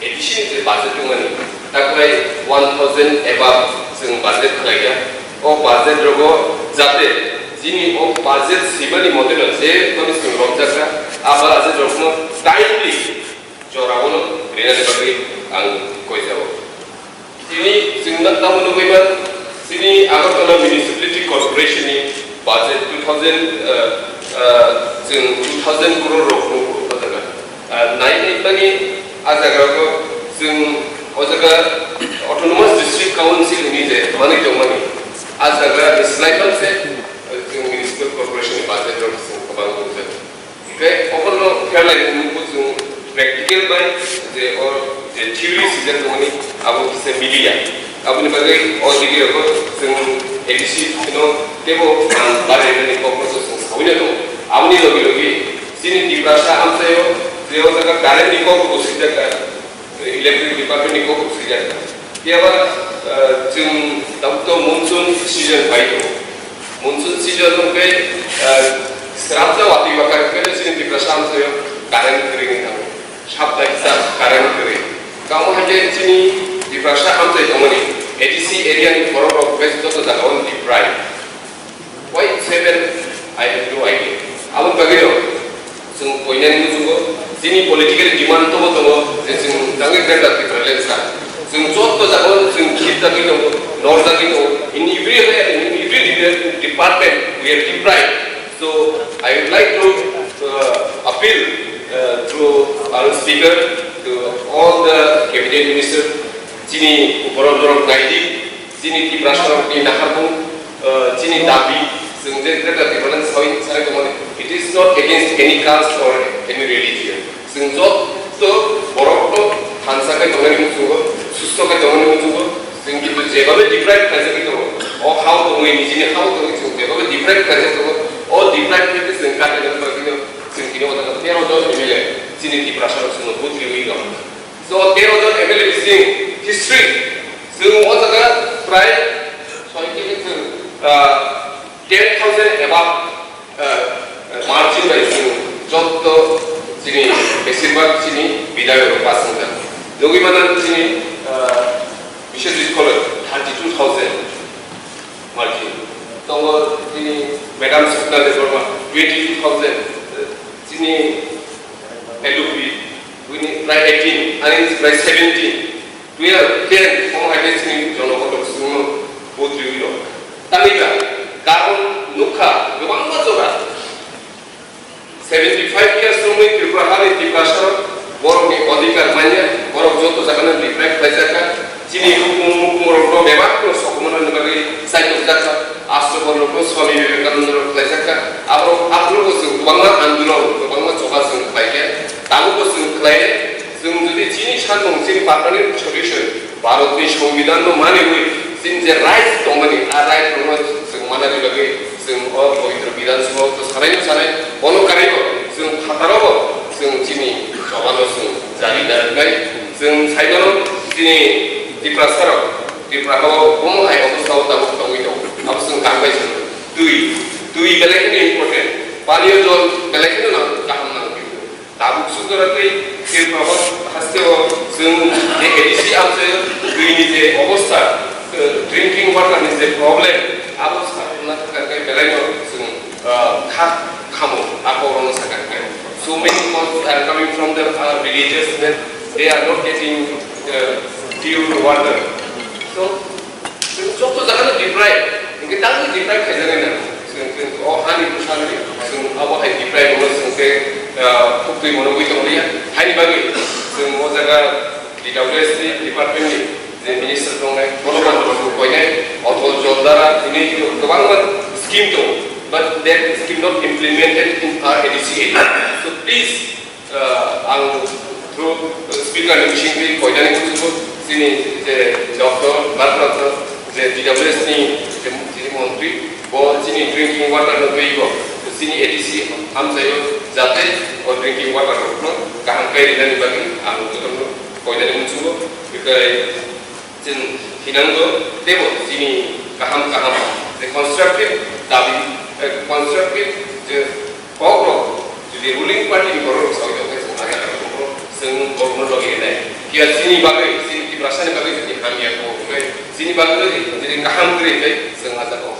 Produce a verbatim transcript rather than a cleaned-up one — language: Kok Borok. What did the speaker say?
A D C ni je budget tongmani, taklai one thousand above chwng budget khlaikha. O budget rogo jate chini o budget swimani modelo je mani chwng romjakha, a budget rokno timely jorao no rinani bagwi ang koijao. Chini chwng tamo nugwi man, chini Agartala Municipality Corporation ni budget two thousand, uh, uh, chwng two thousand crore rok nukgo o jaga. Ah, nai nai mani a jaga o chwng o jaga Autonomous District Council hwnwi je manwi tongmani, a jaga ni slai se, eh, chwng Municipal Corporation ni budget rok chwng kwbang nukjak. Hwnkhe oborno khlai nukgo chwng practical bai je o je theory swijak tongmani abo kisa media. Aboni bagwi o degree rogo chwng A D C no teibo ang barani kokno chwng sawi na tongo. Aboni logi logi chini Tiprasa amchaio je o jaga current ni kokno bo swijak kha, electric department ni kokno swijak kha. Phiya ba, eh, chwng tabuk to monsoon season bai tongo. Monsoon season hwnkhe, eh, srapsa watwi bakar hwnkhe chini Tiprasa amchaio current kwrwi wngwi thango. Sabda hisa current kwrwi. Tamo hai khe chini Tiprasa amchai tongmani A D C area ni borok rok bes joto jaga o deprive. Why seven? I have no idea. Aboni bagwi no chwng koinani muchungo chini political demand tobo tongo je chwng tangwi greater Tipraland sa. Chwng joto jaga o chwng khibjagwi tongo, norjagwi tongo. In every area, in every department, we are deprived. So I would like to, uh, appeal, uh, through our speaker to all the cabinet minister, chini borok borok naidi, chini Tiprasa rokni naharmung, uh, chini dabi, chwng je greater Tipraland sawi sawi tongmani, it is not against any caste or any religion. Chwng joto borok no thansa khe tongnani muchungo, susto khe tongnani muchungo, chwng kintu jebabe deprive khlaijagwi tongo. O hao tongwi, nijini hao tongwi chwng jebabe deprive khlaijak tongo. O deprive khe chwng katinani bagwino chwng tini o jaga tero jon M L A chini Tiprasa rok chwngno vote riwi rok. So tero jon M L A bising history chwng o jaga prai soi khe chwng, ah, ten thousand above, ah, margin bai chwng jotto chini besirbag chini bidayok rok pass wngjak. Nugwi mano chini, ah, Biswajit College thirty two thousand margin. Tongo chini Madam Swapna Debbarma twenty two thousand, chini L U P, bini prai eighteen, ani prai seventeen. Tuya ken omo hai khe chini jonogoto chwngno vote riwi rok. Tamni ba karon nukha kwbangma jora. Seventy five years romwi Tripura hani Tiprasa borokni odhikar manya, borok joto jagano deprive khlaijakha. Chini hukumu hukumu rokno bebak no sokomornani bagwi chaitok jakha. Aswk borokno Swami Vivekananda rok khlaijakha. Aborok aphuru bo chwng kwbangma andolon, kwbangma choba chwng khlaikha. Tabukbo chwng khlai. Chwng jodi chini sanmung, chini permanent solution, Bharatni Songbidanno maniwi chini je right tongmani, a right rokno chwng manani bagwi chwng o pabitro Bidhan Sabha o to sanai no sanai, bono karwi bo chwng phataro bo chwng chini chobano chwng jari narwknai. Chwng sai mano chini Tiprasa rok, Tripura ha o omo hai obostha o tabuk tongwi tongo. Abo chwng kaham bai chwng twi, twi belai kheno important, paniyo jol belai kheno nang-, kaham nang. Tabuk sukjora tei Tripura haste o chwng je A D C amchaio twini je obostha, eh, drinking water ni je problem, abo sakna thangkha khe belai no chwng, ah, kha khamo, a kok rokno sakha khe. So many calls are coming from the, uh, villages that they are not getting, uh, pure water. So, Chwng joto jaga no deprive, hingke tamni deprive khaijak nai na. Chwng, chwng o hani bwsani, chwng abo hai deprive wngwi chwng tei, ah, phuktwi mano wi tong liya. Haini bagwi chwng o jaga D W S ni department ni je minister tongnai, bono man rok koinai, Atal Jal Dhara, hwnwi kwbangma scheme tongo, but that scheme not implemented in our A D C area. So please, Uh, ang through speaker ni bisingtwi koinani kuchugo chini je doctor Bharat Ratna je D W S ni je, je montri bo chini drinking water no twibo chini A D C amchaio jate o drinking water rokno kaham kai rinani bagwi ang jotono koinani kuchugo. Bekai Chwng thinango teibo chini kaham kaham je constructive dabi, eh, constructive je kokrok jodi ruling party ni borok rok sawi tongkhe chwng ajak rok chwng borokno logi rinai. Phiya chini bagwi, chini Tiprasani bagwi chini hamya kok khe, chini bagwi chini kaham kwrwi khe chwng a jaga